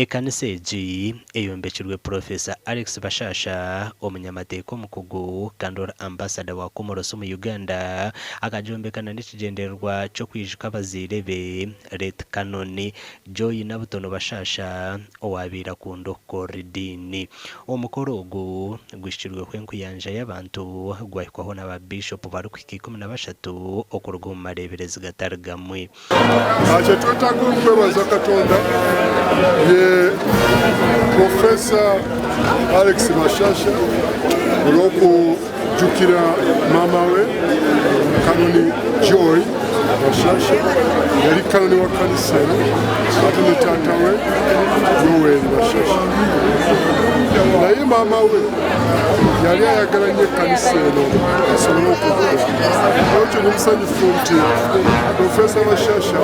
Ekanisa egi eyombekirwe Purofesa Alex Bashasha, omunyamateeka omukugu kandi ori Ambasada wa Comoros omu Uganda, akagyombeka na n'ekigyendererwa ky'okwijuka abazaire be, Late Canon Joy Nabutono Bashasha owaabaire akunda okukorera ediini. Omukoro ogu guhikirweho enkuyanja y'abantu gwahikwaho na ba Biishopu barikuhika 13 okuruga omu mareeberezi gatari gamwe. Kyetwetaaga okwebaza Katonda ye Professor Alex Bashasha olw'okujukira maama we Kanoni Joy Bashasha yali Kanoni wa kanisa eno ate ne taata we Yoweri Bashasha naye maama we yali ayagala nnyo ekkanisa eno esobole okuggwa nolwekyo ndi musanyufu nti Professor Bashasha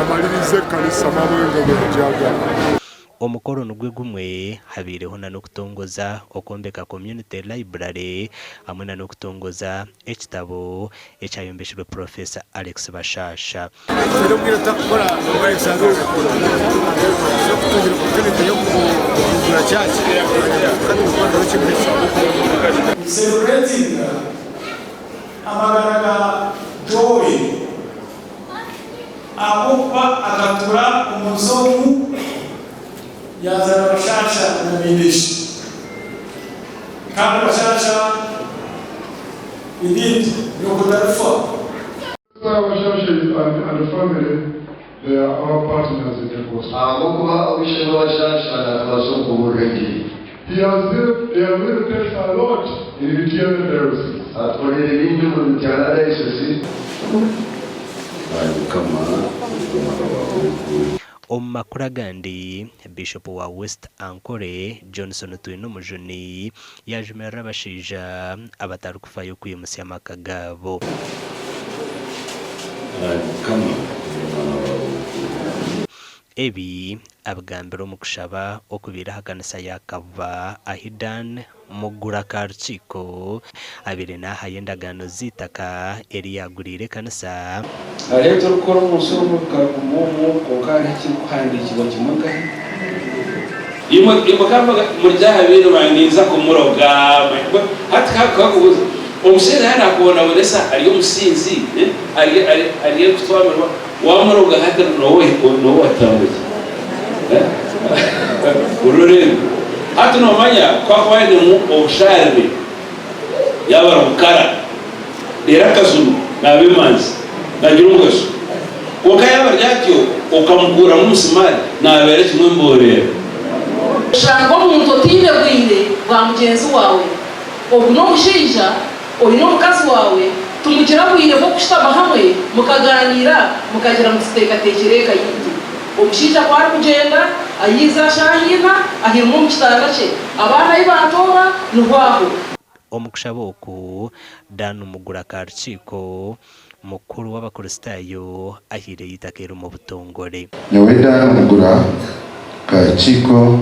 amaliriza ekkanisa maama we nga bweyagyagala. Omukoro nigwo gumwe habaireho na n'okutongoza okwombeka Community Library hamwe na n'okutongoza ekitabo ekyayombekirwe Professor Alex Bashasha. Twine obwire tutarikukora tugira opportunity y'okugura church kandi tukukoreraho kimwe. Celebratinga amagara ga Joy ahabw'okuba akatura omu nsi omu yazaara Bashasha na Beineshi kandi Bashasha indeed nyoko tarifa. Bashasha and family they are our partners in the gospel. Ahabw'okuba ow'eishe-emwe Bashasha naatubaasa omu kubuurira engiri. He has helped, he has helped us a lot in Mityana Diocese. Atukoreire bingi omuri Mityana Diocese. Ai Mukama, ori omwana waawe w'enkuru. Omu makuru agandi, Biishopu wa West Ankole, Johnson Twinomujuni yaajumirira abashaija abatarikufayo kwimutsya amaka gaabo. Ai Mukama, ori omwana waawe w'enkuru. Ebi abigambire omu kushaba okubaire aha kanisa ya Kabuba ahi Dan Mugura Karukiiko abaire naahayo endagaano z'eitaka eri yaaguriire ekanisa. Hariho ebi turikukora omu nsi omu bikaguma omu kwonka hariho ekirikuhandiikirwa kimwe nkahi? Imwe imwe ka muri aha biine bangye ninza kumuroga hati ka kakubuuza omushaija yaaba nakubonabonesa ari omusinzi ari ari ari kutwamirwa wamuroga hati nooha nooha watambukye Orurengo hati noomanya ku hakuba hainemu obushaarire yaaba ari mukara reero akajunwa naaba emanzi naagira omugasho. Kwonka yaaba ari atyo okamukuuramu omusimaari naabeera kimwe emboorera. Oshanga omuntu otaine bwire bwa mugyenzi waawe. Ogu n'omushaija oine omukazi waawe, timugira bwire bw'okushutama hamwe mukaganiira mukagira ngu tuteekateekyere eka yaitu. Omushaija ku arikugyenda, ayiiza shaaha ina, ahirima omu kitanda kye. Abaana ahi baatoora, niho aho. Omu kushaba oku, Dan Mugura Karukiiko, mukuru w'Abakristaayo ahaireyo eitaka eri omu butongore. Nyowe Dan Mugura Karukiiko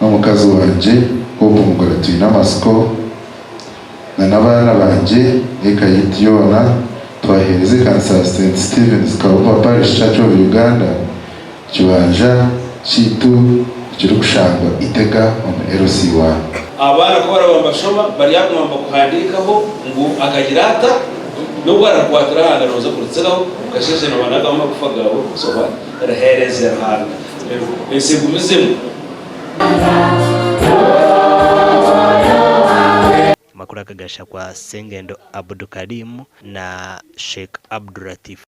n'omukazi wangye Hope Mugura Twinamatsiko na n'abaana bangye n'eka yaitu yoona twaheereza ekanisa ya St Stephen's Kabuba Parish Church of Uganda ekibanja kyaitu ekirikushangwa Itega omu LC one. Abaana ku baraba nibashoma baryaguma nibakuhandiikaho ngu akagira ata, n'obu arakukwatira aha ngaro nooza kuritsigaho, okasheeshe noobanagamu amagufa gaawe, so what? Riheereze Ruhanga, ensi egumizemu. Amakuru aga gashakwa Sengendo Abdukarim na Sheikh Abdulatif.